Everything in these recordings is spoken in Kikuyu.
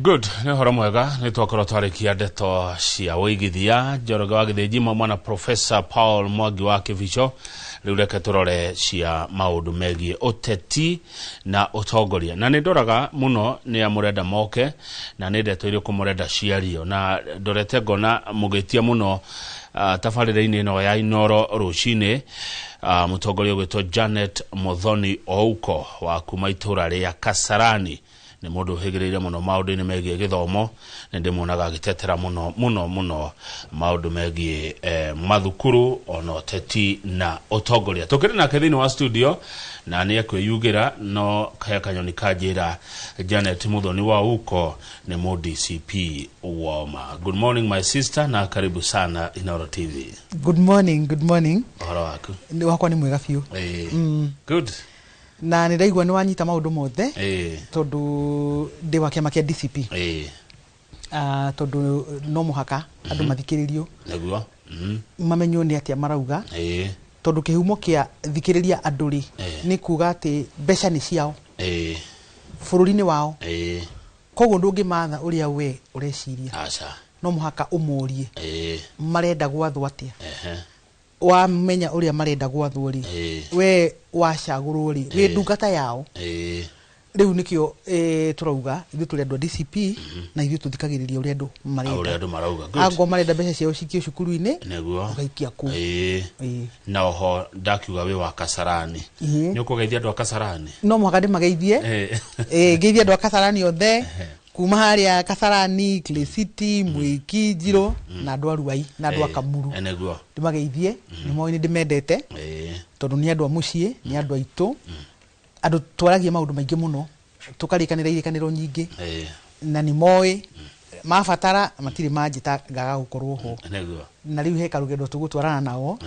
Good, nĩ ũhoro mwega. Nĩ twakorwo twarĩkia ndeto cia ũigithia, Njoroge wa Gĩthĩnji mwana, Professor Paul Mwangi wa Kĩbico. Rĩu reke tũrore cia maũndũ megiĩ ũteti na ũtongoria, na nĩ ndoraga mũno nĩ a mũrenda moke na nĩ ndeto irĩkũ mũrenda ciario, na ndorete ngona mũgĩtia mũno tabarĩra-inĩ ĩno ya Inoro rũcinĩ, mũtongoria ũgwĩtwo Janet Muthoni Ouko wa kuma itũra rĩa Kasarani. Nĩ mũndũ ũhĩgĩrĩire mũno maũndũ-inĩ megiĩ gĩthomo. Nĩ ndĩmuonaga agĩtetera mũno mũno mũno maũndũ megiĩ mathukuru ona ũteti na ũtongoria. Tũkĩrĩ nake thĩinĩ wa studio na nĩ ekwĩyugĩra, no he kanyoni kanjĩra Janet Muthoni wa Uko nĩ mũ DCP woma. Good morning, my sister, na karibu sana Inoro TV. Good morning, good morning. Ũhoro waku? Nĩ wakwa nĩ mwega biũ. Good. Na nĩ ndaigua nĩ wanyita maũndũ mothe tondũ ndĩ wa kĩama kĩa DCP. Tondũ no mũhaka andũ mathikĩrĩrio, nĩguo mamenywo nĩ atĩa marauga, tondũ kĩhumo kĩa thikĩrĩria andũ rĩ, nĩ kuga atĩ mbeca nĩ ciao, bũrũri-inĩ wao. Koguo ndũngĩmatha ũrĩa we ũreciria. Aca. No mũhaka ũmorie marenda gwathwo atĩa. Wamenya ũrĩa marenda gwathwo rĩ, we wacagũrwo rĩ, wĩ ndungata yao. Rĩu nĩkĩo tũrauga ithuĩ tũrĩ andũ a DCP na ithuĩ tũthikagĩrĩria ũrĩa andũ ũrĩa marenda. Andũ marauga. Good. Angorwo marenda mbeca ciao cikio cukuru-inĩ, ũgaikia kũu. Na oho ndakiuga wĩ wa Kasarani, nĩ ũkũgeithia andũ a Kasarani? No mũhaka ndĩmageithie. Ngeithie andũ a Kasarani othe kuma harĩa Kasarani, Clay City, Mwiki, Njiro na andũ a Ruai na andũ a Kamuru. Ndĩmageithie, nĩ moĩ nĩ ndĩmendete tondũ nĩ andũ a mũciĩ, nĩ andũ aitũ, andũ twaragia maũndũ maingĩ mũno, tũkarĩkanĩra irĩkanĩro nyingĩ, na nĩ moĩ mabatara matirĩ manjĩta ngaga gũkorwo ho. Na rĩu he karũgendo tũgũtwarana nao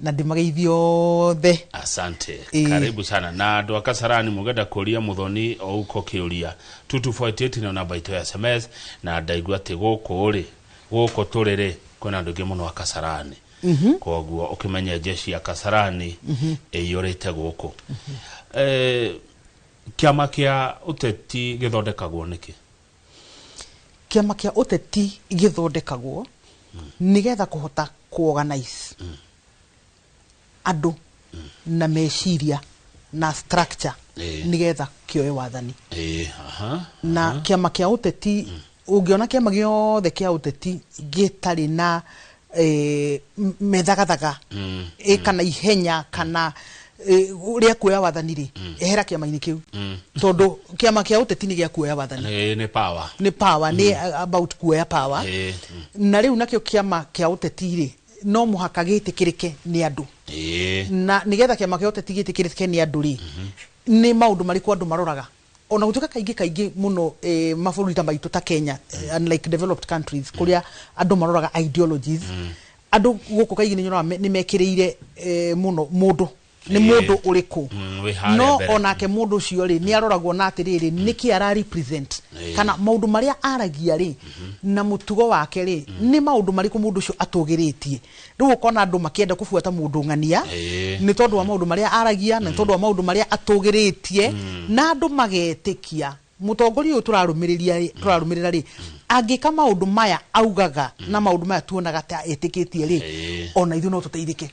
na ndĩmageithie othe. Asante. Karibu sana. Na andũ a Kasarani, mũngĩenda kũria Muthoni Ouko kĩũria, 2248 nĩyo namba itũ ya SMS. Na ndaigua atĩ gũkũ rĩ, gũkũ tũrĩ rĩ, kwĩna andũ aingĩ mũno a Kasarani, koguo ũkĩmenye jeshi ya Kasarani ĩiyũrĩte gũkũ. Kĩama kĩa ũteti gĩthondekagwo nĩkĩ? Kĩama kĩa ũteti gĩthondekagwo nĩgetha kũhota kuorganize andũ na meciria na structure nĩgetha kĩoe wathani. Na kĩama kĩa ũteti, ũngĩona kĩama gĩothe kĩa ũteti gĩtarĩ na methagathaga kana ihenya kana rĩa kuoya wathani rĩ, ehera kĩama-inĩ kĩu, tondũ kĩama kĩa ũteti nĩ gĩa kuoya wathani. Nĩ power. Nĩ power, nĩ about kuoya power. Na rĩu nakĩo kĩama kĩa ũteti rĩ, no mũhaka gĩtĩkĩrĩke nĩ andũ. Na nĩgetha kĩama kĩa ũteti gĩtĩkĩrĩke nĩ andũ rĩ, nĩ maũndũ marĩkũ andũ maroraga? Ona gũtuĩka kaingĩ kaingĩ mũno mabũrũri ta maitũ ta Kenya, unlike developed countries kũrĩa andũ maroraga ideologies, andũ gũkũ kaingĩ nĩ nyonaga nĩ mekĩrĩire mũno mũndũ nĩ mũndũ ũrĩkũ. Wĩ harĩa No mbere. onake mũndũ ũcio rĩ, nĩ aroragwo na atĩrĩrĩ, nĩkĩ ara represent, kana maũndũ marĩa aragia rĩ na mũtugo wake rĩ, nĩ maũndũ marĩkũ mũndũ ũcio atũgĩrĩtie. Rĩu ũkona andũ makĩenda kũbuata mũndũ ng'ania nĩ tondũ wa maũndũ marĩa aragia na nĩ tondũ wa maũndũ marĩa atũgĩrĩtie, na andũ magetĩkia mũtongoria ũyũ tũrarũmĩrĩria tũrarũmĩrĩra rĩ, angĩka maũndũ maya augaga na maũndũ maya tuonaga ta etĩkĩtie rĩ, ona ithuĩ no tũteithĩke.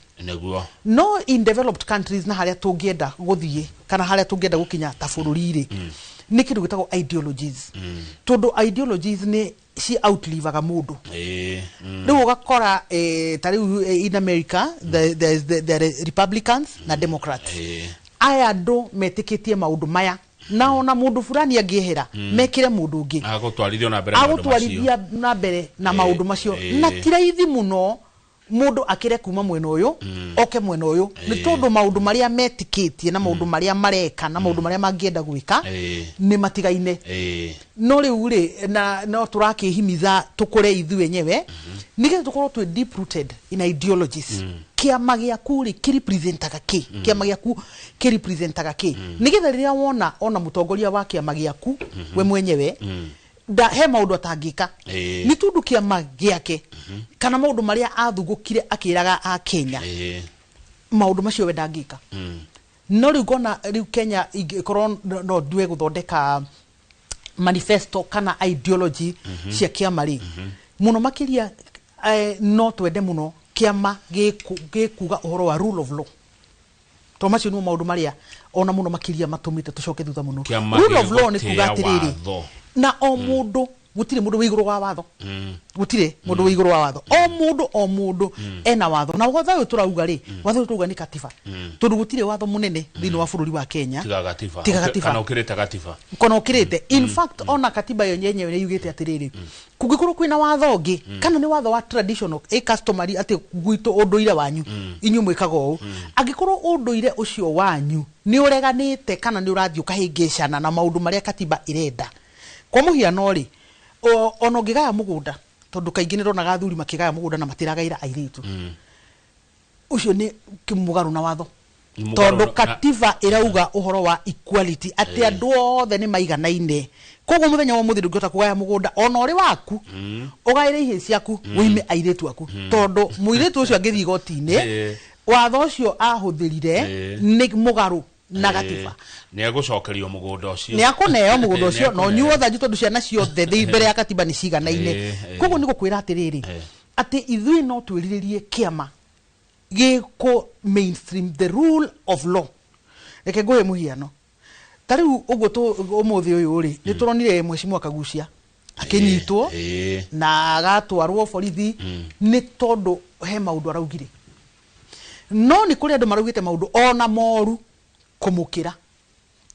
No in developed countries na harĩa tũngĩenda gũthiĩ kana harĩa tũngĩenda gũkinya ta bũrũri rĩ, nĩ kĩndũ gĩtagwo ideologies, tondũ ideologies nĩ ci outlivaga mũndũ. Rĩu ũgakora ta rĩu in America there are Republicans na Democrats. Aya andũ metĩkĩtie maũndũ maya, na ona mũndũ fulani angĩehera mekĩre mũndũ ũngĩ, agũtwarithio na mbere maũndũ macio. Agũtwarithia na mbere na maũndũ macio. Na ti raithi mũno mũndũ akĩre kuma mwena ũyũ oke mwena ũyũ, nĩ tondũ maũndũ marĩa metĩkĩtie na maũndũ marĩa mareka na maũndũ marĩa mangĩenda gwĩka nĩ matigaine. No rĩu rĩ, na no tũrakĩhimiza tũkũre ithuĩ enyewe nĩgetha tũkorwo twĩ deep rooted in ideologies. Kĩama gĩaku rĩ, kĩrepresentaga kĩ? Kĩama gĩaku kĩrepresentaga kĩ? Nĩgetha rĩrĩa wona ona mũtongoria wa kĩama gĩaku we mwenyewe nda he maũndũ atangĩka nĩ tondũ kĩama gĩake kana maũndũ marĩa athugũkire akĩraga a Kenya, maũndũ macio we ndangĩka. No rĩu ngona rĩu Kenya ingĩkorwo no ndue gũthondeka Manifesto kana ideology cia kĩama rĩ, mũno makĩria no twende mũno kĩama gĩkuga ũhoro wa rule of law, to macio nĩmo maũndũ marĩa ona mũno makĩria matũmĩte tũcoke thutha mũno. Kĩama Rule of law nĩ kuga gĩgũtĩa atĩrĩrĩ, watho. Na o mũndũ, gũtirĩ mũndũ wĩ igũrũ wa watho, gũtirĩ mũndũ wĩ igũrũ wa watho. O mũndũ, o mũndũ ena watho, na watho ũyũ tũrauga rĩ, watho ũyũ tũrauga nĩ katiba, tondũ gũtirĩ watho mũnene thĩinĩ wa bũrũri wa Kenya tiga gatiba. Tiga gatiba. Kana ũkĩrĩte gatiba. Kona ũkĩrĩte. In fact, ona katiba yo yenyewe nĩ yugĩte atĩrĩrĩ, kũngĩkorwo kwĩna watho ũngĩ kana nĩ watho wa traditional, ĩ customary, atĩ gwitũ ũndũire wanyu inyuĩ mwĩkaga ũũ, angĩkorwo ũndũire ũcio wanyu nĩ ũreganĩte kana nĩ ũrathiĩ ũkahĩngĩcana na maũndũ marĩa katiba ĩrenda. Kwa mũhiano rĩ, ona ũngĩgaya mũgũnda, tondũ kaingĩ nĩ ndonaga athuri makĩgaya mũgũnda na matiragaĩra airĩtu, ũcio nĩ mũgarũ na watho. Nĩ mũgarũ. Tondũ katiba ĩrauga ũhoro wa equality, atĩ andũ othe nĩ maiganaine. Koguo mũthenya wa ũmũthĩ ndũngĩhota kũgaya mũgũnda ona ũrĩ waku, ũgaĩre ihĩĩ ciaku, wĩime airĩtu aku, tondũ mũirĩtu ũcio angĩthiĩ igoti-inĩ, watho ũcio ahũthĩrire nĩ mũgarũ na gatiba. Nĩ egũcokerio mũgũnda ũcio. Nĩ akũneo mũgũnda ũcio na Nĩ ũnyuo thanju, tondũ ciana ciothe thĩ mbere ya katiba nĩ ciganaine. Koguo nĩ gũkwĩra atĩrĩrĩ, atĩ ithuĩ no twĩrirĩrie kĩama gĩkũ mainstream the rule of law. Reke ngũhe mũhiano. Ta rĩu ũguo ũmũthĩ ũyũ rĩ, nĩ tũronire Mheshimiwa Kagucia akĩnyitwo na agatwarwo borithi nĩ tondũ he maũndũ araugire, no nĩ kũrĩ andũ maraugĩte maũndũ ona moru kũmũkĩra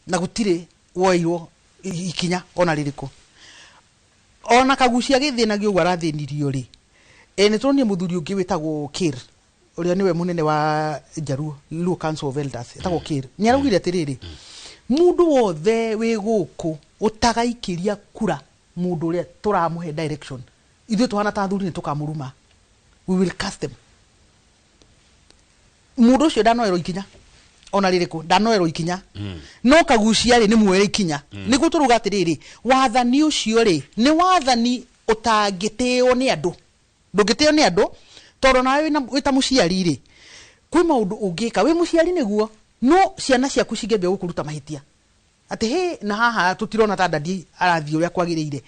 na gũtirĩ woirwo ikinya ona rĩrĩkũ. Ona Kagucia gĩthĩnagio ũguo arathĩnirio rĩ, nĩ tũronire mũthuri ũngĩ wĩtagwo Kir, ũrĩa nĩwe mũnene wa Jaruo, Luo Council of Elders, etagwo Kir, nĩ araugire atĩrĩrĩ, mũndũ wothe wĩ gũkũ ũtagaikĩria kura mũndũ ũrĩa tũramũhe direction, ithuĩ tũhana ta athuri nĩ tũkamũruma, we will cast them. Mũndũ ũcio ndanoerwo ikinya ona rĩrĩkũ, ndanoerwo ikinya. No Kagucia rĩ, nĩ muoere ikinya. Nĩguo tũruga atĩrĩrĩ, wathani ũcio rĩ, nĩ wathani ũtangĩtĩo nĩ andũ, ndũngĩtĩo nĩ andũ, tondũ nawe wĩ ta mũciari rĩ, kwĩ maũndũ ũngĩka wĩ mũciari nĩguo, no ciana ciaku cingĩambia gũkũruta mahĩtia atĩ hĩ, na haha tũtirona ta dadi arathiĩ ũrĩa kwagĩrĩire,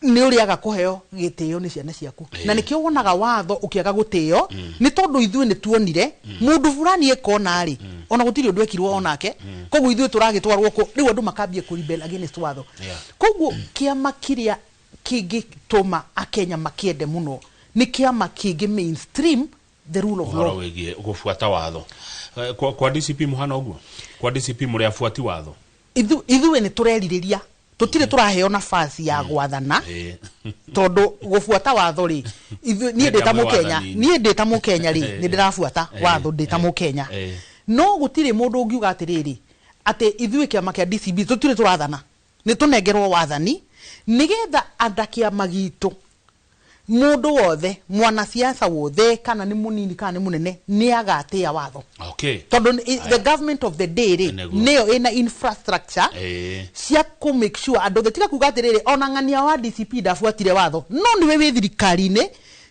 nĩ ũrĩaga kũheo gĩtĩo nĩ ciana ciaku. Na nĩkĩo wonaga watho ũkĩaga gũtĩo, nĩ tondũ ithuĩ nĩ tuonire mũndũ fulani ekona rĩ, ona gũtirĩ ũndũ ekirwo onake, koguo ithuĩ tũragĩtwarwo kũ? Rĩu andũ makambia kũ rebel against watho. Koguo kĩama kĩrĩa kĩngĩtũma Akenya makĩende mũno nĩ kĩama kĩngĩ mainstream the rule of ũhoro law. Wĩgiĩ gũbuata watho. Kwa DCP mũhana ũguo, kwa DCP mũrĩ abuati watho? Ithuĩ nĩ tũrerirĩria, tũtirĩ tũraheo nafasi ya gwathana, tondũ gũbuata watho rĩ, niĩ ndĩ ta Nenda mwĩ Mũkenya, wathani-inĩ. Niĩ ndĩ ta Mũkenya rĩ, nĩ ndĩrabuata watho ndĩ ta Mũkenya. No gũtirĩ mũndũ ũngiuga atĩrĩrĩ, atĩ ithuĩ kĩama kĩa DCB tũtirĩ tũrathana, nĩ tũnengerwo wathani nĩgetha anda kĩama gitũ mũndũ wothe, mwanasiasa wothe, kana nĩ mũnini kana nĩ mũnene, nĩ agatĩa watho, tondũ the government of the day rĩ, nĩyo ĩna infrastructure cia kũ make sure andũ othe, tiga kuga atĩrĩrĩ, ona ng'ania wa DCP ndabuatire watho, no nĩwe wĩ thirikari-inĩ,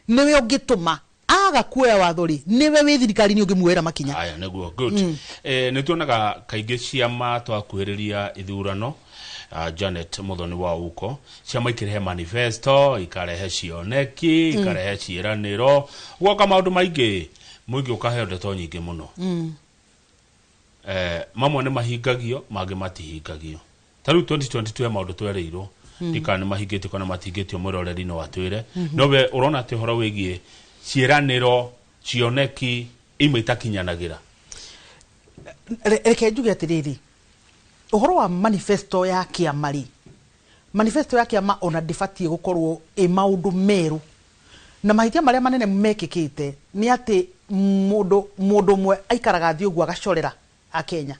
nĩwe ũngĩtũma aga kuoya watho rĩ, nĩwe wĩ thirikari-inĩ ũngĩmuoera makinya. Aya, nĩguo, good. Nĩ tuonaga kaingĩ ciama twakuhĩrĩria ithurano, Janet Muthoni wa uko, ciama ikĩrehe manifesto, ikarehe cioneki, ikarehe ciĩranĩro, gwoka maũndũ maingĩ, mũingĩ ũkaheo ndeto nyingĩ mũno. Mamwe nĩ mahingagio, mangĩ matihingagio. Ta rĩu 2022 he maũndũ twerĩirwo, ndikana nĩ mahingĩtio kana matihingĩtio, mwĩroreri no atwĩre. No we ũrona atĩ ũhoro wĩgiĩ ciĩranĩro, cioneki imwe itakinyanagĩra? Reke njuge atĩrĩrĩ, ũhoro wa manifesto ya kĩama rĩ, manifesto ya kĩama ona ndĩbatiĩ gũkorwo ĩ maũndũ merũ, na mahĩtia marĩa manene mekĩkĩte nĩ atĩ mũndũ ũmwe aikaraga thĩ ũguo agacorera Akenya.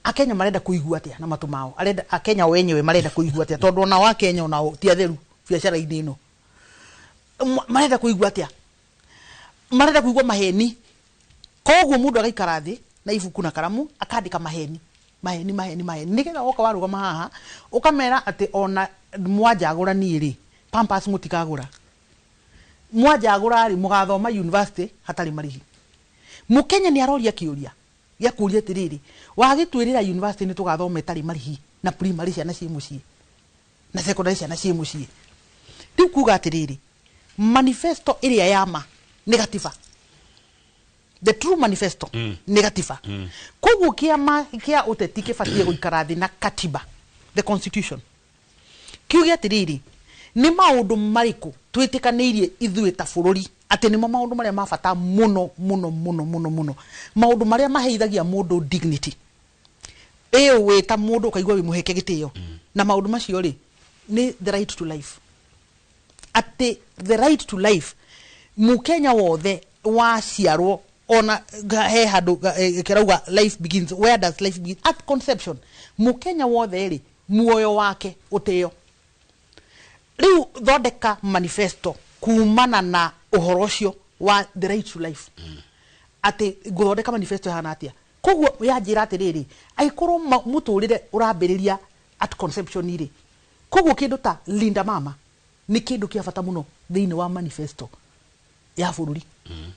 Akenya marenda kũigua atĩa na matũ mao? Arenda Akenya o enyewe marenda kũigua atĩa? Tondũ onao Akenya onao ti atheru biacara-inĩ ĩno. Marenda kũigua atĩa? Marenda kũigua maheni. Koguo mũndũ agaikara thĩ na ibuku na karamu, akandĩka maheni, maheni, maheni, maheni, nĩgetha woka warũgama haha ũkamera atĩ ona mwanjagũra niĩ rĩ, Pampers mũtikagũra, mwanjagũra rĩ, mũgathoma university hatarĩ marĩhi. Mũkenya nĩ aroria kĩũria gĩa kũria atĩrĩrĩ, wagĩtwĩrĩra university nĩ tũgathoma ĩtarĩ marĩhi. Na primary ciana ciĩ mũciĩ na secondary ciana ciĩ mũciĩ. Rĩu kuga atĩrĩrĩ, manifesto ĩrĩa ya ma nĩ gatiba, the true manifesto nĩ gatiba. Koguo kĩama kĩa ũteti kĩbatiĩ gũikara thĩ na katiba, the constitution, kiuge atĩrĩrĩ, nĩ maũndũ marĩkũ twĩtĩkanĩirie ithuĩ ta bũrũri atĩ nĩmo maũndũ marĩa ma bata mũno mũno mũno mũno mũno, maũndũ marĩa maheithagia mũndũ dignity ĩyo wĩ ta mũndũ ũkaigua wĩ mũheke gĩtĩo. Na maũndũ macio rĩ, nĩ the right to life, atĩ the right to life, Mũkenya wothe waciarwo, ona he handũ kĩrauga life begins, where does life begin? At conception. Mũkenya wothe rĩ, muoyo wake ũtĩo. Rĩu thondeka manifesto kumana na ũhoro ũcio wa the right to life, atĩ ngũthondeka manifesto ĩhana atĩa. Koguo yanjĩra atĩrĩrĩ, angĩkorwo mũtũrĩre ũrambĩrĩria at conception rĩ, koguo kĩndũ ta Linda Mama nĩ kĩndũ kĩa bata mũno thĩinĩ wa manifesto ya bũrũri,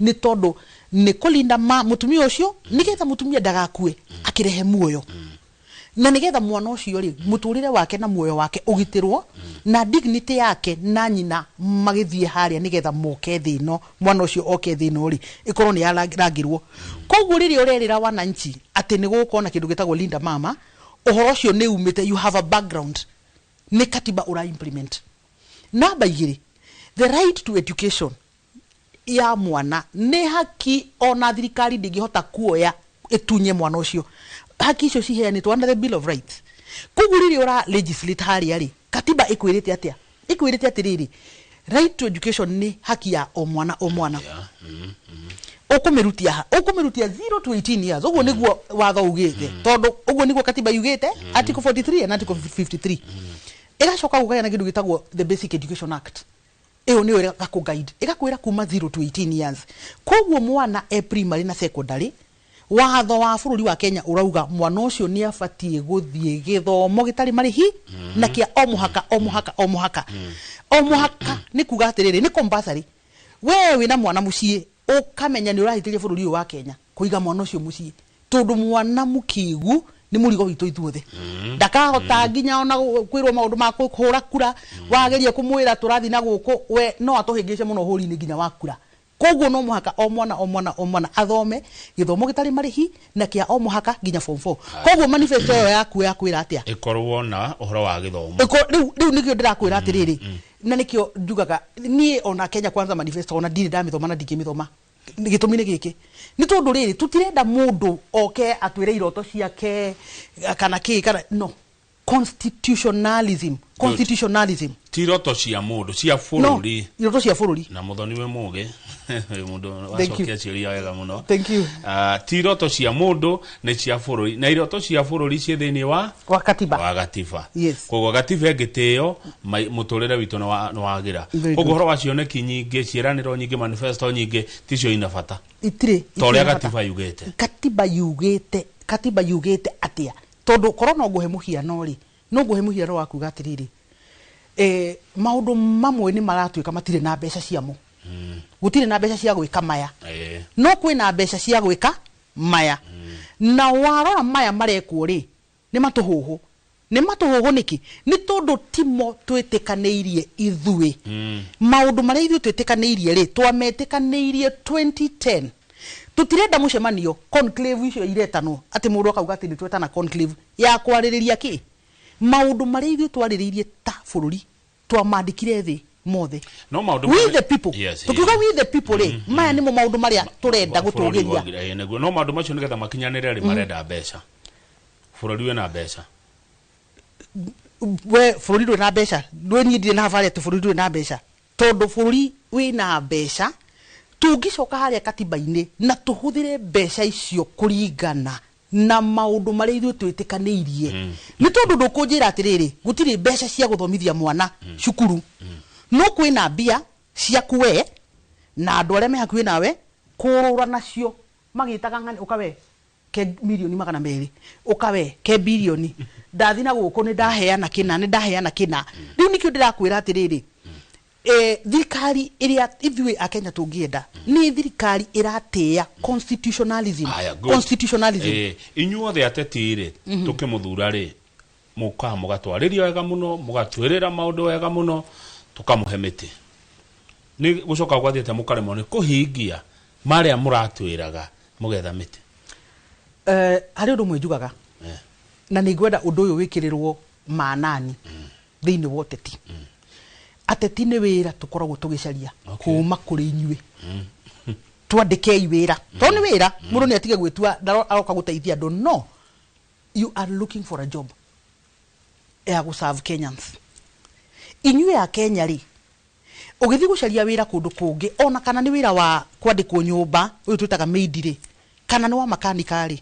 nĩ tondũ nĩ kũlinda ma mũtumia ũcio, nĩgetha mũtumia ndagakue akĩrehe muoyo, na nĩgetha mwana ũcio rĩ, mũtũrĩre wake na muoyo wake ũgitĩrwo na dignity yake na nyina magĩthiĩ harĩa, nĩgetha moke thĩ ĩno, mwana ũcio oke thĩ ĩno rĩ, ĩkorwo nĩ yarangĩrwo. Koguo rĩrĩa ũrerĩra wananchi atĩ nĩ gũgũkorwo na kĩndũ gĩtagwo Linda Mama, ũhoro ũcio nĩ umĩte, you have a background, nĩ katiba ũra implement. Namba 2, the right to education ya mwana nĩ haki ona thirikari ndĩngĩhota kuoya ĩtunye mwana ũcio. Haki icio ciheanĩtwo under the Bill of Rights. Koguo rĩrĩa ũra legislate harĩa rĩ, katiba ĩkwĩrĩte atĩa? Ĩkwĩrĩte atĩrĩrĩ, right to education nĩ haki ya o mwana o mwana. Ũkũmĩrutia ha? Ũkũmĩrutia 0 to 18 years. Ũguo nĩguo watho ugĩte, tondũ ũguo nĩguo katiba yugĩte, article 43 and article 53. Ĩgacoka gũkagĩa na kĩndũ gĩtagwo the Basic Education Act. Ĩyo nĩyo ĩgakũ guide, ĩgakwĩra kuma 0 to 18 years. Koguo mwana e primary na secondary, watho wa bũrũri wa Kenya ũrauga mwana ũcio nĩ abatiĩ gũthiĩ gĩthomo gĩtarĩ marĩhi na kĩa o mũhaka, o mũhaka, o mũhaka, o mũhaka. Nĩ kuga atĩrĩrĩ, nĩ compulsory. We wĩna mwana mũciĩ, ũkamenya nĩ ũrahĩtĩria bũrũri ũyũ wa Kenya kũiga mwana ũcio mũciĩ, tondũ mwana mũkĩgu nĩ mũrigo witũ ithuothe. Ndakahota nginya ona kwĩrwo maũndũ ma kũhũra kura. Wageria kũmwĩra tũrathiĩ na gũkũ, we no atũhĩngĩce mũno ũhũri-inĩ nginya wa kura. Koguo no mũhaka o mwana o mwana o mwana athome gĩthomo gĩtarĩ marĩhi na kĩa o mũhaka nginya form 4. Koguo manifesto ĩyo yaku ya kwĩra atĩa? Ĩkorwo na ũhoro wa gĩthomo. Rĩu nĩkĩo ndĩrakwĩra atĩrĩrĩ, na nĩkĩo njugaga niĩ ona Kenya Kwanza manifesto ona ndirĩ ndamĩthoma na ndingĩmĩthoma. Gĩtũmi nĩ gĩkĩ, nĩ tondũ rĩrĩ, tũtirenda mũndũ oke atwĩre iroto ciake kana kĩ kana no constitutionalism, constitutionalism. Ti iroto cia mũndũ, cia No bũrũri. Iroto cia bũrũri. Na Mũthoni wĩ mũgĩ, wĩ mũndũ Thank you. wacokia ciũria wega mũno. Thank you. Ah, ti iroto cia mũndũ, nĩ cia bũrũri, na iroto cia bũrũri ciĩ thĩinĩ wa wa katiba. Wa gatiba. Yes. Koguo gatiba ĩngĩtĩo, mũtũrĩre witũ nĩ wagĩra. Very Koguo good. ũhoro wa cioneki nyingĩ, ciĩranĩro nyingĩ, manifesto nyingĩ, ticio ina bata itirĩ ta ũrĩa itirĩ na bata. gatiba yugĩte. Katiba yugĩte, katiba yugĩte atĩa? Tondũ korwo no ngũhe mũhiano rĩ, no ngũhe mũhiano wa kuga atĩrĩrĩ, maũndũ mamwe nĩ maratuĩka matirĩ na mbeca ciamo, gũtirĩ na mbeca cia gwĩka maya, no kwĩna mbeca cia gwĩka maya. Na warora maya marekwo rĩ, nĩ matũhũhũ, nĩ matũhũhũ. Nĩkĩ? Nĩ tondũ timo twĩtĩkanĩirie ithuĩ. Maũndũ marĩa ithuĩ twĩtĩkanĩirie rĩ, twametĩkanĩirie 2010. Tũtirenda mũcemanio, conclave icio iretanwo atĩ mũndũ akauga atĩ nĩ twetana conclave ya kwarĩrĩria kĩ. Maũndũ marĩa ithuĩ twarĩrĩirie ta bũrũri twamandĩkire thĩ mothe. No maũndũ We the people. Tukiuga we the people rĩ, maya nĩmo maũndũ marĩa tũrenda Bũrũri gũtũgĩria. wagira, nĩguo. No maũndũ macio nĩgetha makinyanĩre rĩ, marenda mbeca. Bũrũri wĩna mbeca? We bũrũri ndũrĩ na mbeca. Ndũĩ niĩ ndirĩ na habarĩ atĩ bũrũri ndũrĩ na mbeca, tondũ bũrũri wĩna mbeca tũngĩcoka harĩa katiba-inĩ na tũhũthĩre mbeca icio kũringana na maũndũ marĩa ithuĩ twĩtĩkanĩirie. Nĩ tondũ ndũkũnjĩra atĩrĩrĩ, gũtirĩ mbeca cia gũthomithia mwana cukuru, no kwĩna mbia ciaku we na andũ arĩa me hakuhĩ nawe kũrũra nacio magĩtaga ng'ani, ũkawe ke milioni 200, ũkawe ke bilioni, ndathi na gũkũ nĩ ndaheana kĩna, nĩ ndaheana kĩna. Rĩu nĩkĩo ndĩrakwĩra atĩrĩrĩ, thirikari ĩrĩa ithuĩ akenya tũngĩenda nĩ thirikari ĩratĩĩa constitutionalism. Haya, good. Constitutionalism. Inyuothe ateti rĩ, tũkĩmũthura rĩ, Mukaga mugatwarĩria wega mũno, mũgatwĩrĩra maũndũ wega mũno, tũkamũhe mĩtĩ. Nĩ gũcoka gwathiĩte mũkaremwo nĩ kũhingia marĩa mũratwĩraga mũgetha mĩtĩ. Harĩ ũndũ ũmwe njugaga, na nĩ ngwenda ũndũ ũyũ wĩkĩrĩrwo manani thĩinĩ wa ũteti. Ateti nĩ wĩra tũkoragwo tũgĩcaria kuma kũrĩ inyuĩ. Twandĩkei wĩra, tondũ nĩ wĩra, mũndũ nĩ atige gwĩtua aroka gũteithia andũ. No you are looking for a job ya gũ serve Kenyans. Inyuĩ a Kenya rĩ, ũgĩthiĩ gũcaria wĩra kũndũ kũngĩ, ona kana nĩ wĩra wa kwandĩkwo nyũmba, ũyũ twĩtaga maid rĩ, kana nĩ wa makanika rĩ,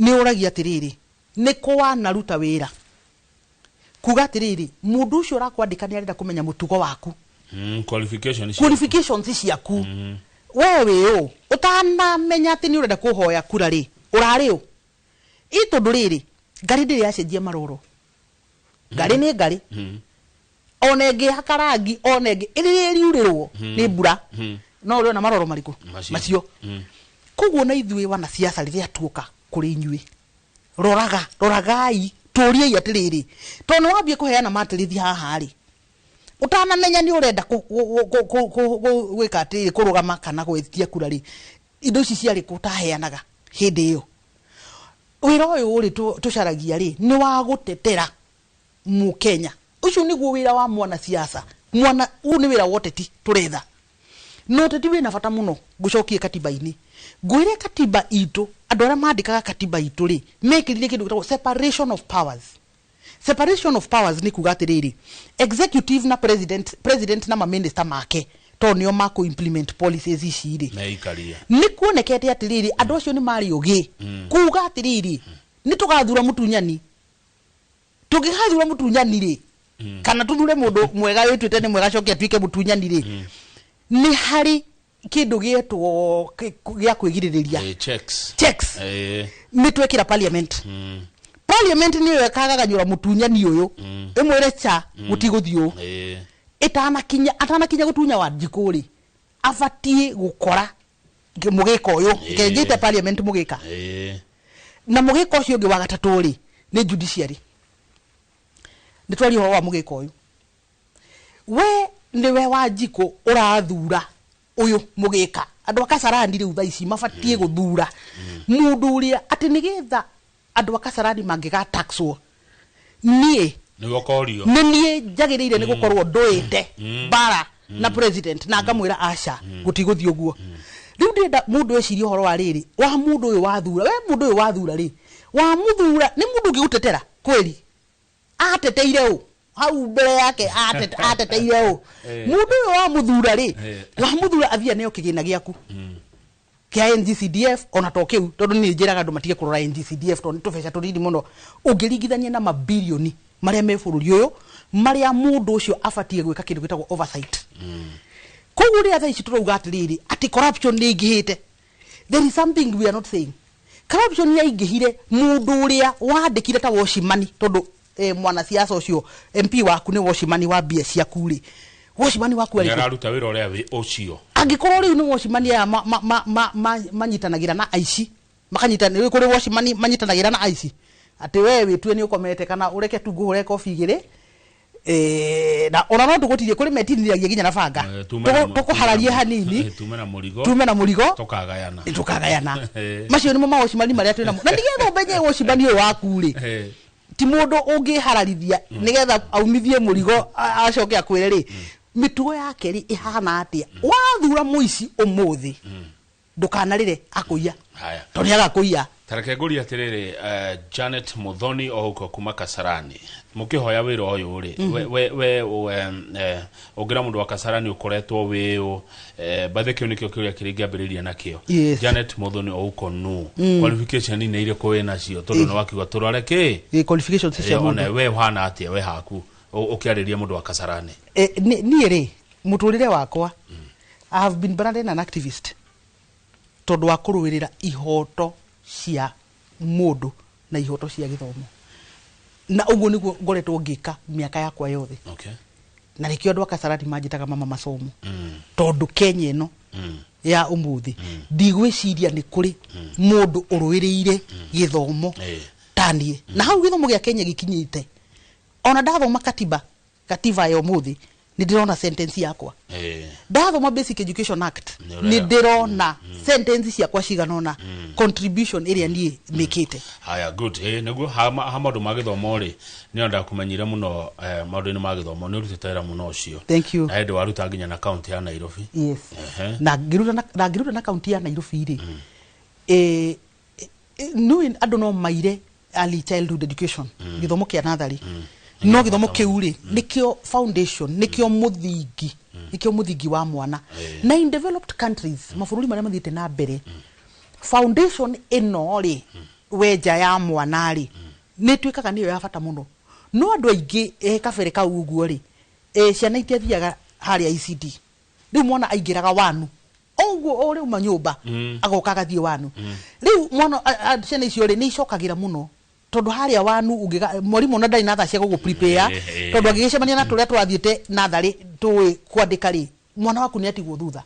nĩ ũragia atĩrĩrĩ, nĩ kũ wanaruta wĩra? Kuga atĩrĩrĩ, mũndũ ũcio ũrakwandĩka nĩ arenda kũmenya mũtugo waku. Qualification ciaku. Qualifications ciaku. We wĩ ũ? Ũtanamenya atĩ nĩ ũrenda kũhoya kura rĩ, ũrarĩ ũ? Ĩ tondũ rĩrĩ, ngari ndĩrĩ yacenjia maroro. Ngari nĩ ngari. Ona ĩngĩhaka rangi, ona ĩngĩ, ĩrĩa ĩriurĩrwo nĩ mbura. No ũrĩona maroro marĩkũ? Macio. Macio. Koguo na ithuĩ wanasiasa rĩrĩa tuoka kũrĩ inyuĩ, roraga, roragai, tũriei atĩrĩrĩ, tondũ nĩ wambie kũheana matĩrĩthi haha rĩ, ũtanamenya nĩ ũrenda gwĩka atĩrĩrĩ, kũrũgama kana gwĩtia kura rĩ, indo ici ciarĩ kũ ũtaheanaga hĩndĩ ĩyo? Wĩra ũyũ rĩ tũcaragia rĩ, nĩ wa gũtetera Mũkenya. Ũcio nĩguo wĩra wa mwanasiasa. Mwana, ũyũ nĩ wĩra wa ũteti tũretha. Na ũteti wĩna bata mũno, ngũcokie katiba-inĩ. Ngwĩre katiba itũ, andũ arĩa mandĩkaga katiba itũ rĩ, mekĩrire kĩndũ gĩtagwo separation of powers. Separation of powers nĩ kuga atĩrĩrĩ, executive na president, president na maminista make, tondũ nĩo makũ implement policies ici rĩ. Meikaria. Nĩ kuonekete atĩrĩrĩ, andũ acio nĩ marĩ ũgĩ. Kuga atĩrĩrĩ, nĩ tũgathura mũtunyani. Tũngĩgathura mũtunyani rĩ, kana tũthure mũndũ mwega wĩtuĩte nĩ mwega acoke atuĩke mũtunyani rĩ, nĩ harĩ kĩndũ gĩetwo gĩa kwĩgirĩrĩria. Checks. Checks. Nĩ twekĩra parliament. Parliament nĩyo ĩkagaganyũra mũtunyani ũyũ. Ĩmwĩre cha, gũtigũthiĩ ũũ. Ĩtanakinya, atanakinya gũtunya Wanjikũ rĩ, abatiĩ gũkora mũgĩka ũyũ. Kenjĩte parliament mũgĩka. Na mũgĩka ũcio ũngĩ wa gatatũ rĩ, nĩ judiciary. Nĩ twaria ũhoro wa mũgĩka ũyũ. We nĩwe Wanjikũ ũrathura ũyũ mũgĩka. Andũ a Kasarani rĩu thaa ici mabatiĩ gũthura mũndũ ũrĩa atĩ nĩgetha andũ a Kasarani mangĩgataxwo. Niĩ Nĩwe ũkorio. nĩ niĩ njagĩrĩire nĩ gũkorwo ndũĩte bara na president na ngamwĩra aca, gũtigũthiĩ ũguo. Rĩu ndĩrenda mũndũ ecirie ũhoro wa rĩrĩ, wa mũndũ ũyũ wathura. We mũndũ ũyũ wathura rĩ, wamũthura nĩ mũndũ ũngĩgũtetera kweli? Ateteire ũ? Hau mbere yake ateteire ũ? Mũndũ ũyũ wamũthura rĩ, wamũthura athiĩ aneo kĩgĩna gĩaku kĩa NGCDF, ona to kĩu, tondũ niĩ njĩraga andũ matige kũrora NGCDF tondũ nĩ tũbeca tũnini mũno ũngĩringithania na mabilioni marĩa me bũrũri ũyũ, marĩa mũndũ ũcio abatiĩ gwĩka kĩndũ gĩtagwo oversight. Koguo rĩrĩa thaa ici tũrauga atĩrĩrĩ, atĩ corruption nĩ ĩingĩhĩte, there is something we are not saying. Corruption yaingĩhire mũndũ ũrĩa wandĩkire ta watchman, tondũ mwanasiasa ũcio MP waku nĩ watchman wa mbia ciaku rĩ, watchman waku arĩ kũ? Nĩararuta wĩra ũrĩa wĩ ũcio. Angĩkorwo rĩu nĩ watchman aya manyitanagĩra na aici, makanyitanĩra kũrĩ watchman manyitanagĩra na aici, atĩ we wĩtue nĩ ũkomete kana ũreke tu ngũhũre kobi igĩrĩ, na ona no tũgũtirie kũrĩ metiniragia nginya na banga. Tũkũhararie hanini. Tume na mũrigo. Tume na mũrigo. Tũkagayana. Tũkagayana. Macio nĩmo mawatchman marĩa twĩnamo. Na nĩgetha ũmenye watchman ũyũ waku rĩ, ti mũndũ ũngĩhararithia nĩgetha aumithie mũrigo, acoke akwĩre rĩ, mĩtugo yake rĩ ĩhana atĩa. Wathura mũici ũmũthĩ, ndũkanarĩre akũiya. Haya. Tondũ nĩagakũiya. Tareke ngũrie atĩrĩrĩ, Janet Muthoni o huko kuma Kasarani, mũkĩhoya wĩra ũyũ rĩ, we, ũngĩra mũndũ wa Kasarani ũkoretwo wĩ ũ, bathe kĩu nĩkĩo kĩũria kĩrĩa ingĩambĩrĩria nakĩo. Janet Muthoni o huko nũ? Qualification nĩ irĩkũ wĩ nacio? Tondũ nĩ wakiuga tũrore kĩ? Qualification cia mũndũ. Ona we ũhana atĩa we haku ũkĩarĩria mũndũ wa Kasarani? Niĩ rĩ, mũtũrĩre wakwa, I have been branded an activist tondũ wa kũrũĩrĩra ihoto cia mũndũ na ihoto cia gĩthomo. Na ũguo nĩguo ngoretwo ngĩka mĩaka yakwa yothe. Na nĩkĩo andũ a Kasarani manjĩtaga mama masomo. Tondũ Kenya ĩno ya ũmũthĩ, ndigwĩciria nĩ kũrĩ mũndũ ũrũĩrĩire gĩthomo. Taniĩ na hau gĩthomo gĩa Kenya gĩkinyĩte, ona ndathoma katiba ya ũmũthĩ, nĩ ndĩrona sentence yakwa. Ndathoma Basic Education Act, Nĩ nĩ ndĩrona sentence ciakwa cigana ũna, contribution ĩrĩa niĩ mĩkĩte. Haya, good. Nĩguo ha maũndũ ma gĩthomo rĩ, nĩ ndakumenyire mũno maũndũ-inĩ ma gĩthomo, nĩ ũrutĩte wĩra mũno ũcio. Thank you. Na hĩndĩ waruta nginya na kaunti ya Nairobi. Yes. Na ngĩruta na kaunti ya Nairobi rĩ, nĩ andũ no maire early childhood education, gĩthomo kĩa natharĩ, no gĩthomo kĩu rĩ, nĩkĩo foundation, nĩkĩo mũthingi wa mwana. Na in developed countries, mabũrũri marĩa mathiĩte na mbere, foundation ĩno rĩ, wenja ya mwana rĩ, nĩ ĩtuĩkaga nĩyo ya bata mũno. No andũ aingĩ, kabere kau ũguo rĩ, ciana itiathiaga harĩa ECD. Rĩu mwana aingĩraga wanu ũguo o rĩu manyũmba, agoka agathiĩ wanu. Rĩu mwana ciana icio rĩ, nĩ icokagĩra mũno, tondũ harĩa wanu ũngĩga mwarimũ ona ndarĩ na thaa cia gũgũ prepare, tondũ angĩgĩcemania na tũrĩa tũrathiĩte natharĩ tũĩ kwandĩka rĩ, mwana waku nĩ atigwo thutha.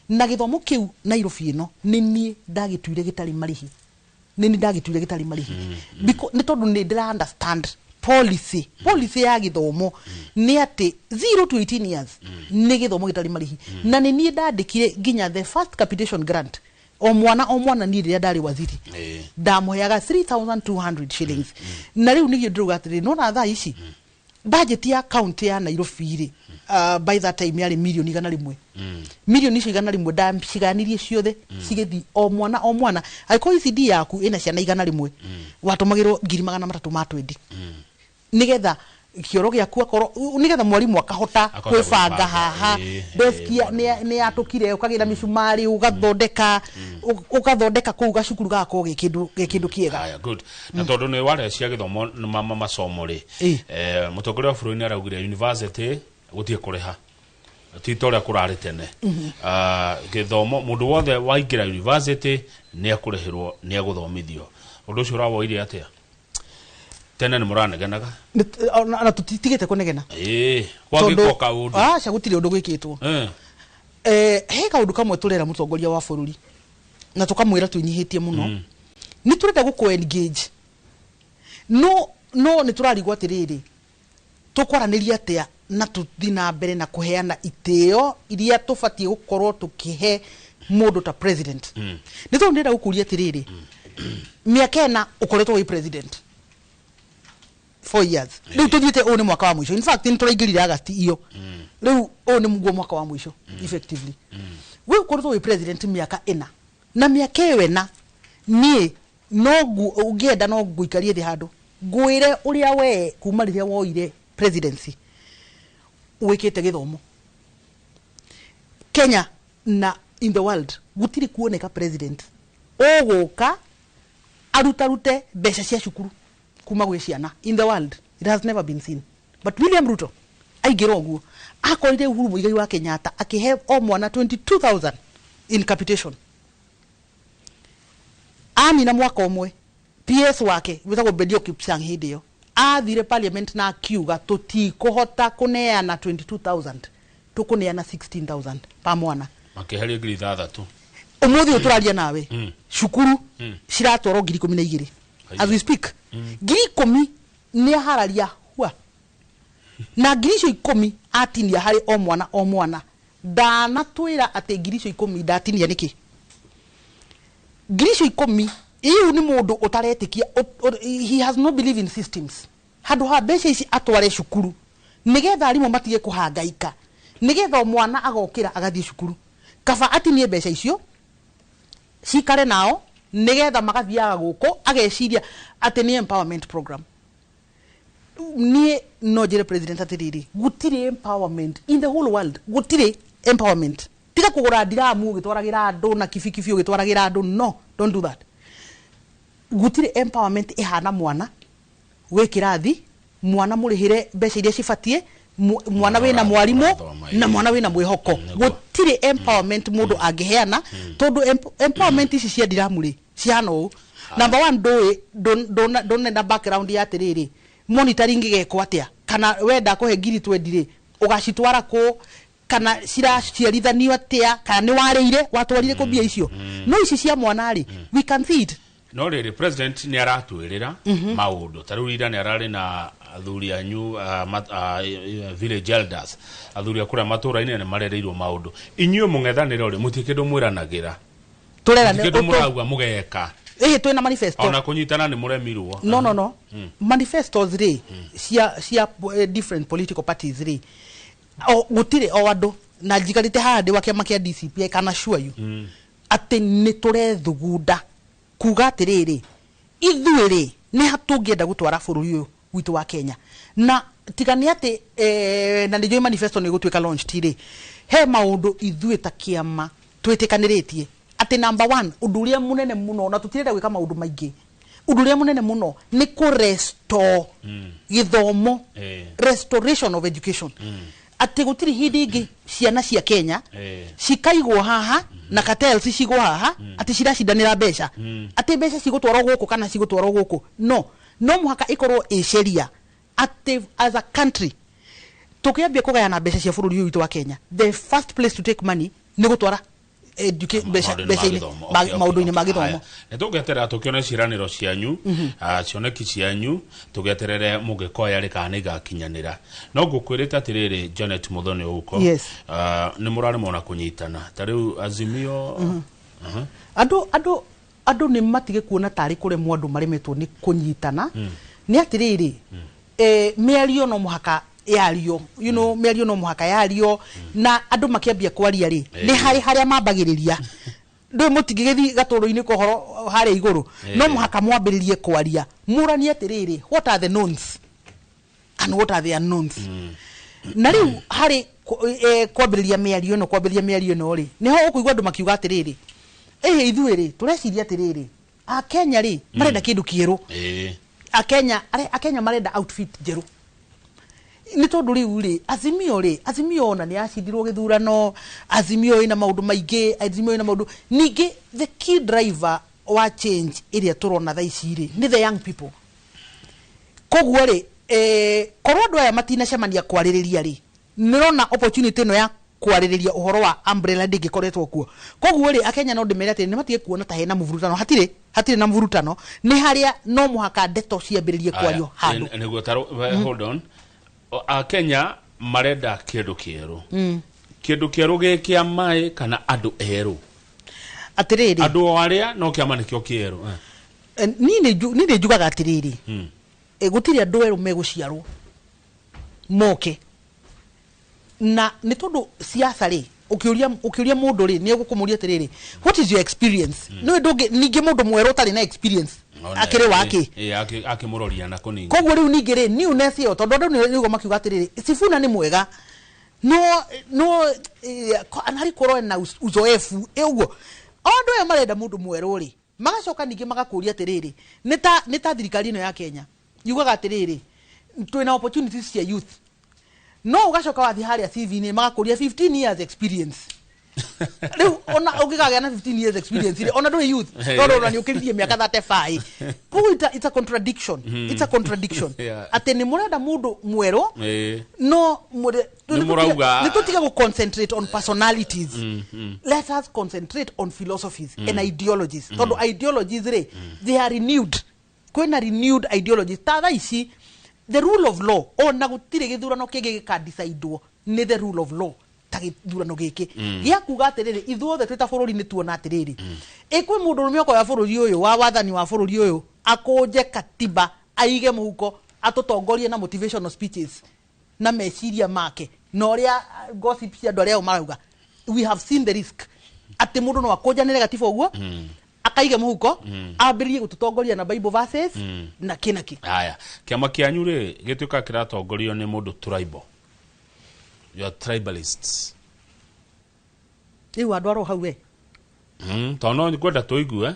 Na gĩthomo kĩu Nairobi ĩno, nĩ niĩ ndagĩtuire gĩtarĩ marĩhi, nĩ niĩ ndagĩtuire gĩtarĩ marĩhi. Nĩ tondũ nĩ ndĩra understand policy ya gĩthomo nĩ atĩ 0 to 18 years nĩ gĩthomo gĩtarĩ marĩhi. Na nĩ niĩ ndandĩkire nginya the first capitation grant, o mwana o mwana. Niĩ rĩrĩa ndarĩ waziri, ndamũheaga 3200 shillings. Na rĩu nĩgĩo ndĩrauga atĩrĩrĩ, nona thaa ici budget ya county ya Nairobi rĩ, by that time yarĩ mirioni 100. Mirioni icio 100 ndaciganirie ciothe, cigĩthiĩ o mwana o mwana. Angĩkorwo ECD yaku ĩna ciana 100, watũmagĩrwo ngiri 320 nĩgetha kĩoro gĩaku akorwo, nĩgetha mwarimũ akahota Akahota kwĩbanga gwĩbanga, haha. Deski nĩ yatũkire, ũkagĩra mĩcumarĩ, ũgathondeka kũu gacukuru gagakorwo gĩ kĩndũ kĩega. Haya, good. Na tondũ nĩ waria cia gĩthomo na masomo rĩ, mũtongoria wa bũrũri nĩ araugire university gũtirĩ kũrĩha, ti ta ũrĩa kũrarĩ tene. Ah, gĩthomo, mũndũ wothe waingĩra university nĩ ekũrĩhĩrwo, nĩ egũthomithio. Ũndũ ũcio ũrawoire atĩa? Tene nĩ mũranegenaga. Na tũtitigĩte kũnegena. Gwagĩkwo kaũndũ? Aca, gũtirĩ ũndũ gwĩkĩtwo. He kaũndũ kamwe tũrera mũtongoria wa bũrũri na tũkamwĩra twĩnyihĩtie mũno, nĩ tũrenda gũkũ engage, no nĩ tũrarigwo atĩrĩrĩ, tũkwaranĩria atĩa na tũthiĩ na mbere na kũheana itĩo iria tũbatiĩ gũkorwo tũkĩhe mũndũ ta president. Nĩ tondũ ndĩrenda gũkũria atĩrĩrĩ, mĩaka 4 ũkoretwo wĩ president, 4 years, rĩu tũthiĩte, ũyũ nĩ mwaka wa mũico. In fact, nĩ tũraingĩrire Agasti iyo, rĩu ũyũ nĩ guo mwaka wa mũico effectively. We ũkoretwo wĩ president mĩaka 4, na mĩaka ĩyo 4, niĩ no ũngĩenda no ngũikarie thĩ handũ ngwĩre ũrĩa we kuma rĩrĩa woire presidency wĩkĩte gĩthomo Kenya na in the world. Gũtirĩ kuoneka president ũgũka arutarute mbeca cia cukuru kuma gwĩ ciana. In the world, it has never been seen. But William Ruto aingĩra ũguo, akorire Uhuru Muigai wa Kenyatta akĩhe o mwana 22,000 in capitation. Anina mwaka ũmwe, PS wake wĩtagwo Belio Kipsang hĩndĩ ĩyo athire parliament na akiuga, "Tũtikũhota kũneana 22,000, tũkũneana 16,000 pa mwana." Makĩeheria 6,000. Ũmũthĩ ũyũ tũraria nawe, cukuru ciratwarwo 12,000. Haiya. As we speak, 10,000 nĩ ahararia hua, na ngiri icio 10 atinia harĩ o mwana o mwana. Ndanatwĩra atĩ ngiri icio 10 ndatinia nĩkĩ. Ngiri icio 10 iu nĩ mũndũ ũtaretĩkia, he has no belief in systems. Handũ ha mbeca ici atware cukuru nĩgetha arimũ matige kũhangaika, nĩgetha o mwana agokĩra agathiĩ cukuru, kaba atinie mbeca icio cikare nao nĩgetha magathiaga gũkũ, ageciria atĩ nĩ empowerment program. Niĩ no njĩre president atĩrĩrĩ, gũtirĩ empowerment in the whole world, gũtirĩ empowerment tiga kũgũra ndiramu ũgĩtwaragĩra andũ na kibikibi ũgĩtwaragĩra andũ. No, don't do that. Gũtirĩ empowerment ĩhana mwana wĩ kĩrathi, mwana mũrĩhĩre mbeca iria cibatiĩ, mwana wĩna mwarimũ Ũrathoma, na mwana wĩna mwĩhoko. Gũtirĩ empowerment mũndũ angĩheana, tondũ empowerment ici cia ndiramu rĩ, cihana ũũ: number one, ndũĩ ndũnenda background ya atĩrĩrĩ, monitoring ĩgekwo atĩa, kana wenda kũhe 20,000 rĩ, ũgacitwara kũ, kana ciraciarithanio atĩa, kana nĩ warĩire watwarire kũ mbia icio. No ici cia mwana rĩ, we can see it. No rĩrĩ, president nĩ aratwĩrĩra maũndũ. Ta rĩu ira nĩ ararĩ na athuri anyu, village elders, athuri a kũrĩa matũũra-inĩ, nĩ marereirwo maũndũ. Inyuĩ mũng'ethanĩro rĩ, mũtirĩ kĩndũ mwĩranagĩra? Tũrera Mũtirĩ kĩndũ mũrauga mũgeka? Ĩhĩ, twĩna manifesto. Ona kũnyitana nĩ mũremirwo. No, no, no, manifestos rĩ, cia different political parties rĩ, o gũtirĩ o andũ na njikarĩte haha ndĩ wa kĩama kĩa DCP, I can assure you atĩ nĩ tũrethugunda kuga atĩrĩrĩ, ithuĩ rĩ, nĩ ha tũngĩenda gũtwara bũrũri ũyũ witũ wa Kenya. Na tiga nĩ atĩ na nĩ njũĩ manifesto nĩ gũtuĩka launched rĩ, he maũndũ ithuĩ ta kĩama twĩtĩkanĩrĩtie atĩ number one, ũndũ ũrĩa mũnene mũno, na tũtirenda gwĩka maũndũ maingĩ, ũndũ ũrĩa mũnene mũno nĩ kũ restore gĩthomo, restoration of education, atĩ gũtirĩ hĩndĩ ĩngĩ ciana cia Kenya cikaigwo haha na cartels cigwo haha atĩ ciracindanĩra mbeca, atĩ mbeca cigũtwarwo gũkũ kana cigũtwarwo gũkũ. No mũhaka ĩkorwo ĩ sheria atĩ as a country tũkĩambia kũgayana mbeca cia bũrũri ũyũ witũ wa Kenya, the first place to take money nĩ gũtwara Maũndũ-inĩ ma mbeca-inĩ gĩthomo. Okay, maũndũ-inĩ ma gĩthomo. Haya. Nĩ tũgeterera tũkĩone ciĩranĩro cianyu, cioneki cianyu, tũgeterere mũngĩkoya rĩ kana nĩ igakinyanĩra. No ngũkwĩrĩte atĩrĩrĩ, Janet Muthoni ũko, nĩ mũraremwo na kũnyitana ta rĩu Azimio. Andũ nĩ matige kuona tarĩ kũremwo andũ maremetwo nĩ kũnyitana. Nĩ atĩrĩrĩ, mĩario no mũhaka yario, mĩario no mũhaka yario, na andũ makĩambia kwaria rĩ, nĩ harĩ harĩa mambagĩrĩria. Ndũĩ mũtingĩgĩthiĩ gatũrũ-inĩ kohoro harĩa igũrũ. No mũhaka mwambĩrĩrie kwaria, mũranie atĩrĩrĩ, what are the knowns and what are the unknowns. Na rĩu harĩ kwambĩrĩria mĩario ĩno rĩ, nĩho ũkũigua andũ makiuga atĩrĩrĩ, ĩhĩ, ithuĩ rĩ, tũreciria atĩrĩrĩ, Akenya rĩ, marenda kĩndũ kĩerũ. Akenya marenda outfit njerũ, nĩ tondũ rĩu rĩ, Azimio rĩ, Azimio ona nĩ yacindirwo gĩthurano, Azimio ĩna maũndũ maingĩ, Azimio ĩna maũndũ ningĩ. The key driver wa change ĩrĩa tũrona thaa ici rĩ, nĩ the young people. Koguo rĩ, korwo andũ aya matinacemania kwarĩrĩria rĩ, nĩrona opportunity ĩno ya kwarĩrĩria ũhoro wa umbrella ndĩngĩkoretwo kuo. Koguo rĩ, Akenya no ndĩmere atĩrĩ, nĩ matige kuona ta hena mũvurutano. Hatirĩ na mũvurutano, nĩ harĩa no mũhaka ndeto ciambĩrĩrie kwario handũ. Nĩguo tarũ, hold on. Akenya marenda kĩndũ kĩerũ. Kĩndũ kĩerũ gĩ kĩa maĩ kana andũ erũ? Atĩrĩrĩ, Andũ o arĩa no kĩama nĩkĩo kĩerũ. Niĩ nĩ njugaga atĩrĩrĩ, gũtirĩ andũ erũ megũciarwo moke, na nĩ tondũ siasa rĩ, ũkĩũria mũndũ rĩ, nĩ egũkũmũria atĩrĩrĩ, "What is your experience?" Nĩwe ndũngĩ ningĩ mũndũ mwerũ ũtarĩ na experience akĩrĩ wake? Akĩmũroria na kũnini. Koguo rĩu ningĩ rĩ, newness ĩyo, tondũ andũ nĩguo makiuga atĩrĩrĩ, Sifuna nĩ mwega, no anarĩ korwo na uzoefu. Ũguo o andũ aya marenda mũndũ mwerũ rĩ, magacoka ningĩ magakũria atĩrĩrĩ, nĩ ta thirikari ĩno ya Kenya yugaga atĩrĩrĩ, twĩna opportunities cia youth, no ũgacoka wathiĩ harĩa CV-inĩ magakũria 15 years experience. Rĩu ona ũngĩkagĩa na 15 years experience rĩ, ona ndũrĩ youth, tondũ ona nĩ ũkĩririe mĩaka 35. Koguo it's a contradiction, it's a contradiction atĩ nĩ mũrenda mũndũ mwerũ, no Nĩ mũrauga- nĩ tũtige gũ concentrate on personalities. Let us concentrate on philosophies and ideologies, tondũ ideologies rĩ, they are renewed. Kwĩna renewed ideologies ta thaa ici, the rule of law. Ona gũtirĩ gĩthurano kĩngĩ gĩkandicaidwo nĩ the rule of law ta gĩthurano gĩkĩ gĩa kuga atĩrĩrĩ, ithuothe twĩ ta bũrũri nĩ tuona atĩrĩrĩ, ĩ kwĩ mũndũ ũrũme ũkoya bũrũri ũyũ wa wathani wa bũrũri ũyũ, akũnje katiba, aige mũhuko, atũtongorie na motivational speeches na meciria make na ũrĩa gossip cia andũ arĩa marauga. We have seen the risk atĩ mũndũ no akũnjanĩre gatiba ũguo, akaige mũhuko, ambĩrĩrie gũtũtongoria na Bible verses na kĩ na kĩ. Haya, kĩama kĩanyu rĩ, gĩtuĩka kĩratongorio nĩ mũndũ tribal. You are tribalists. Rĩu andũ aro hau we. Tondũ no ngwenda tũigue,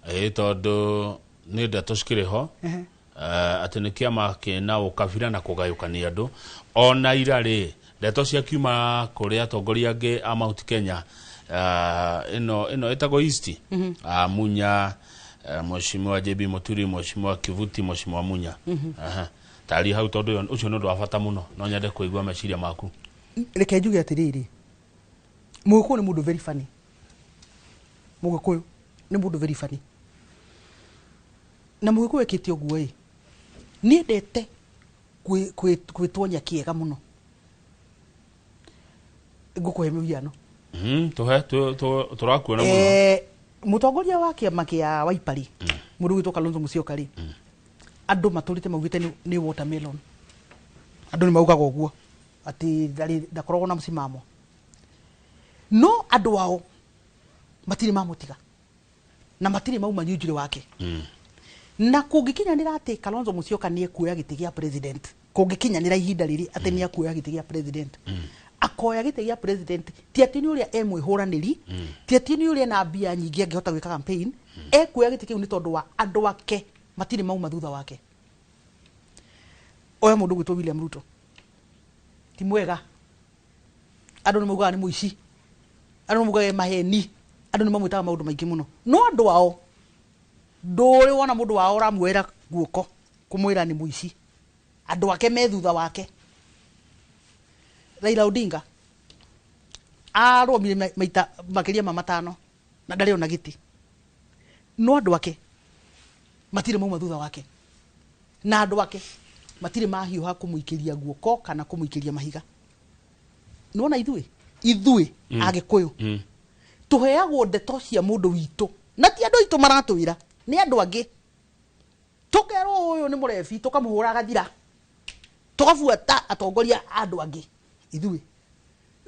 ĩ tondũ nĩ ndeto cikĩrĩ ho atĩ nĩ kĩama kĩna ũkabira na kũgayũkania andũ. Ona ira rĩ, ndeto ciakiuma kũrĩ atongoria angĩ a Mount Kenya, ĩno ĩtagwo East, Munya, Mheshimiwa JB Muturi, Mheshimiwa Kivuti, Mheshimiwa Munya. Aha. Tarĩ hau, tondũ ũcio nĩ ũndũ wa bata mũno, no nyende kũigua meciria maku. Reke njuge atĩrĩrĩ, Mũgĩkũyũ nĩ mũndũ very funny. Mũgĩkũyũ nĩ mũndũ very funny. Na mũgĩkũyũ ekĩte ũguo ĩ, nĩendete gwĩtwonya kĩega mũno. Ngũkũhe mũhiano. Tũhe tũrakuona mũno. Mũtongoria wa kĩama kĩa Wiper rĩ, mũndũ ũgwĩtwo Kalonzo Musyoka rĩ, andũ matũrĩte maugĩte nĩ watermelon. Andũ nĩ maugaga ũguo atĩ ndakoragwo na msimamo, no andũ ao matirĩ mamũtiga na matirĩ mauma nyunjurĩ wake. Na kũngĩkinyanĩra atĩ Kalonzo Musyoka nĩ ekuoya gĩtĩ gĩa president, kũngĩkinyanĩra ihinda rĩrĩ atĩ nĩ ekuoya gĩtĩ gĩa president, akoya gĩtĩ gĩa president ti atĩ nĩ ũrĩa e mwĩhũranĩri, ti atĩ nĩ ũrĩa ena mbia nyingĩ angĩhota gwĩka campaign, ekuoya gĩtĩ kĩu nĩ tondũ wa andũ ake matirĩ mauma thutha wake. Oya mũndũ gwĩtwo William Ruto, ti mwega, andũ nĩ maugaga nĩ mũici, andũ nĩ maugaga e maheni, andũ nĩ mamwĩtaga maũndũ maingĩ mũno, no andũ ao ndũrĩ wona mũndũ wao ũramuoera guoko kũmwĩra nĩ mũici, andũ ake me thutha wake. Raila Odinga arũgamire maita makĩria ma 5 na ndarĩ ona gĩtĩ, no andũ ake matirĩ mauma thutha wake, na andũ ake matirĩ mahiũha kũmũikĩria guoko kana kũmũikĩria mahiga. Nĩwona ithuĩ Agĩkũyũ tũheagwo ndeto cia mũndũ witũ, na ti andũ aitũ maratwĩra, nĩ andũ angĩ. Tũkerwo ũyũ nĩ mũrebi, tũkamũhũra agathira, tũgabuata atongoria a andũ angĩ. Ithuĩ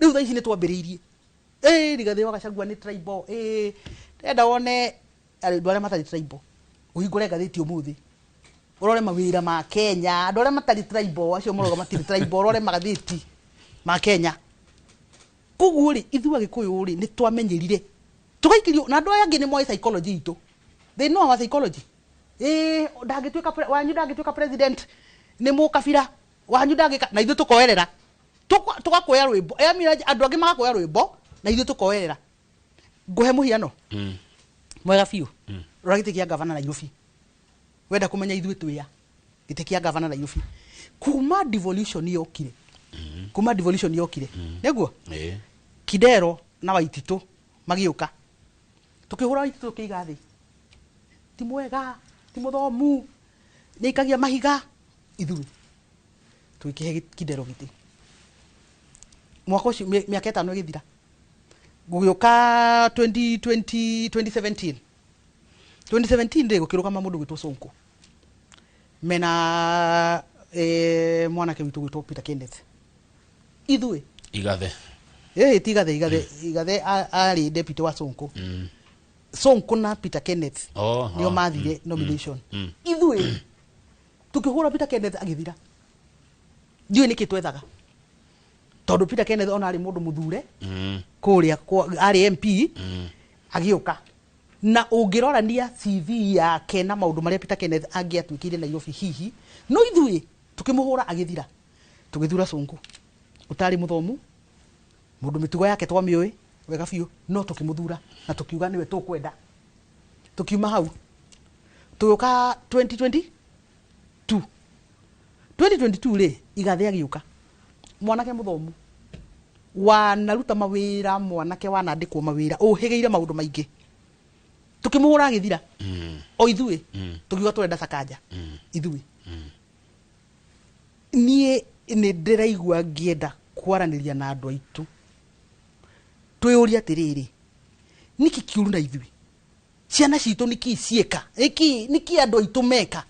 rĩu thaa ici nĩ twambĩrĩirie, Rigathĩ wa Gachagua nĩ tribal, enda wone andũ arĩa matarĩ tribal, ũhingũre ngathĩti ũmũthĩ ũrore mawĩra ma Kenya, andũ arĩa matarĩ tribal, acio marauga matirĩ tribal, ũrore magathĩti ma Kenya. Koguo rĩ, ithuĩ Agĩkũyũ rĩ, nĩ twamenyerire tũgaikĩrio, na andũ aya angĩ nĩ moĩ psychology itũ, they know our psychology. Ndangĩtuĩka wanyu, ndangĩtuĩka president nĩ mũkabira wanyu, ndangĩka, na ithuĩ tũkoerera, tũgakuoya rwĩmbo, yani andũ angĩ magakuoya rwĩmbo na ithuĩ tũkoerera. Ngũhe mũhiano mwega biũ. Rora gĩtĩ kĩa gavana Nairobi, wenda kũmenya ithuĩ twĩa gĩtĩ kĩa gavana Nairobi kuma devolution yokire, kuma devolution yokire nĩguo Kidero na Waititũ magĩũka, tũkĩhũra Waititũ tũkĩiga thĩ, ti mwega, ti mũthomu, nĩ aikagia mahiga. Ithuĩ tũgĩkĩhe Kidero gĩtĩ. Mwaka ũcio mĩaka 5 ĩgĩthira, gũgĩũka 2020, 2017, 2017 rĩ, gũkĩrũgama mũndũ gwĩtwo Sonko mena mwanake witũ gwĩtwo Peter Kenneth. Ithuĩ Igathe. Ti Igathe, Igathe arĩ deputy wa Sonko. Sonko na Peter Kenneth nĩo mathire nomination. Ithuĩ tukĩhũra Peter Kenneth agĩthira. Ndiũĩ nĩkĩ twethaga, tondũ Peter Kenneth ona arĩ mũndũ mũthure kũrĩa arĩ MP, agĩũka na ũngĩrorania CV yake na maũndũ marĩa Peter Kenneth angĩatuĩkire Nairobi hihi, no ithuĩ tukĩmũhũra agĩthira. Tũgĩthura Sonko ũtarĩ mũthomu, mũndũ mĩtugo yake twamĩũĩ wega biũ, no tũkĩmũthura na tũkiuga nĩwe tũkwenda. Tũkiuma hau tũgĩũka 2022, 2022 rĩ, Igathe agĩũka, mwanake mũthomu wanaruta mawĩra, mwanake wanandĩkwo mawĩra, ũhĩgĩire maũndũ maingĩ, tukĩmũhũra agĩthira. O ithuĩ tũkiuga tũrenda Sakaja. Ithuĩ niĩ nĩ ndĩraigua ngĩenda kwaranĩria na andũ aitũ, twĩyũrie atĩrĩrĩ, nĩkĩ kĩũru na ithuĩ? Ciana citũ nĩkĩ ciĩka? Nĩkĩ andũ aitũ meka?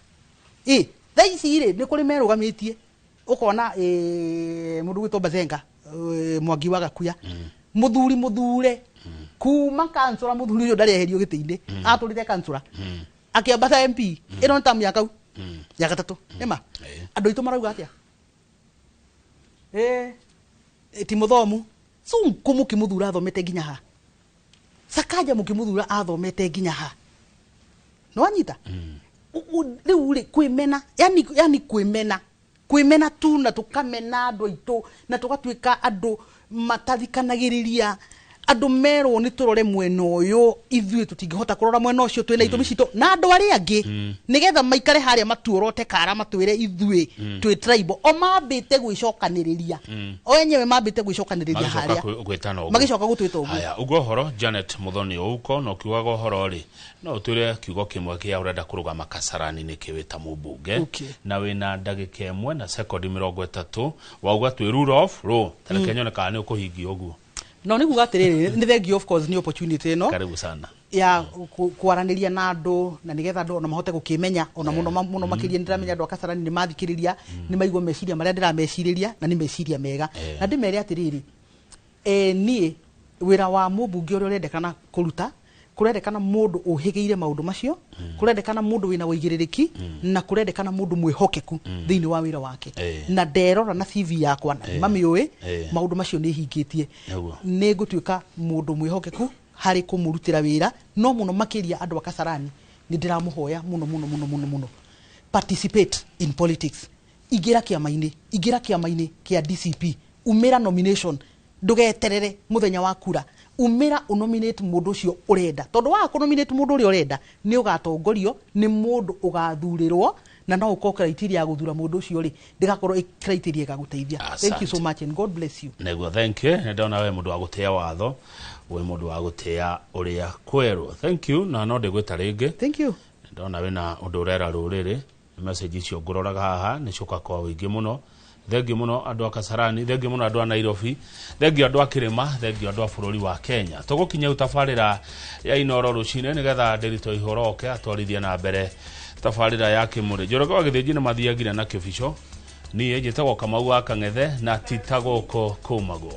Thaa ici rĩ, nĩ kũrĩ merũgamĩtie, ũkona mũndũ gwĩtwo Bazenga, Mwangi wa Gakuya, mũthuri mũthure kuma kansũra, mũthuri ũcio ndarĩ eherio gĩtĩ-inĩ, atũrĩte kansũra akĩambata MP, ĩno nĩ tamu ya kau ya gatatũ, nĩma andũ aitũ marauga atĩa? Ti mũthomu. Sonko mũkĩmũthura athomete nginya ha? Sakaja mũkĩmũthura athomete nginya ha? Nĩwanyita? Rĩu rĩ, kwĩmena, yani kwĩmena, kwĩmena tu, na tũkamena andũ aitũ, na tũgatuĩka andũ matathikanagĩrĩria, Andũ merwo nĩ tũrore mwena ũyũ, ithuĩ tũtingĩhota kũrora mwena ũcio, twĩna itũmi citũ na andũ arĩa angĩ, nĩgetha maikare harĩa matuorote kara matwĩre ithuĩ twĩ tribal. O mambĩte gwĩcokanĩrĩria o enyewe, mambĩte gwĩcokanĩrĩria Magĩcoka harĩa gwĩtana ũguo. Magĩcoka gũtwĩta ũguo. Haya, ugo ũhoro Janet Muthoni Ouko, na ũkiugaga ũhoro rĩ, no ũtwĩre kiugo kĩmwe kĩa ũrenda kũrũgama Kasarani nĩkĩ wĩ ta mũmbunge? Na wĩna ndagĩka 1 na sekondi 30, wauga twĩ rule of law, tareke nyone kana nĩ ũkũhingia ũguo. No nĩ kuga atĩrĩrĩ, nĩ thank you, of course, nĩ opportunity ĩno Karibu sana. Ya kwaranĩria na andũ, na nĩgetha andũ ona mahote gũkĩmenya ona mũno mũno makĩria. Nĩndĩramenya andũ a Kasarani nĩ mathikĩrĩria, nĩ maigua meciria marĩa ndĩramecirĩria, na nĩ meciria mega. Na ndĩmere atĩrĩrĩ, niĩ wĩra wa mũmbunge ũrĩa ũrendekana kũruta, kũrendekana mũndũ ũhĩgĩire maũndũ macio, kũrendekana mũndũ wĩna ũigĩrĩrĩki, na kũrendekana mũndũ mwĩhokeku thĩinĩ wa wĩra wake. Na nderora na CV yakwa na mamĩũĩ, maũndũ macio nĩ hingĩtie. Nĩ ngũtuĩka mũndũ mwĩhokeku harĩ kũmũrutĩra wĩra, no mũno makĩria andũ a Kasarani nĩ ndĩramũhoya mũno mũno mũno mũno mũno, participate in politics. Ingĩra kĩama-inĩ, ingĩra kĩama-inĩ kĩa DCP, umĩra nomination, ndũgeterere mũthenya wa kura, umĩra ũnominate mũndũ ũcio ũrenda, tondũ waga kũnominate mũndũ ũrĩa ũrenda, nĩ ũgatongorio nĩ mũndũ ũgathurĩrwo, na no ũkorwo criteria ya gũthura mũndũ ũcio rĩ ndĩgakorwo ĩ criteria ĩgagũteithia. Thank you so Asante. much and God bless you. Nĩguo, thank you. Nĩ ndona we mũndũ wa gũtĩa watho, wĩ mũndũ wa gũtĩa ũrĩa kwerwo. Thank you, na no ndĩgwĩta rĩngĩ. Thank you. Ndona wĩna ũndũ ũrera rũrĩrĩ. Message icio ngũroraga haha nĩ coka kwa ũingĩ mũno. Thengiũ mũno andũ a Kasarani, thengiũ mũno andũ a Nairobi, thengiũ andũ a kĩrĩma, thengiũ andũ a bũrũri wa Kenya. Tũgũkinya tabarĩra ya Inoro rũcinĩ nĩgetha Ndĩritũ Ihoro oke atwarithie na mbere tabarĩra ya Kĩmũrĩ. Njoroge wa Gĩthĩnji nĩ mathiagire na kĩbico. Niĩ njĩtagwo Kamau wa Kang'ethe, na ti ta gũkũ kumagwo.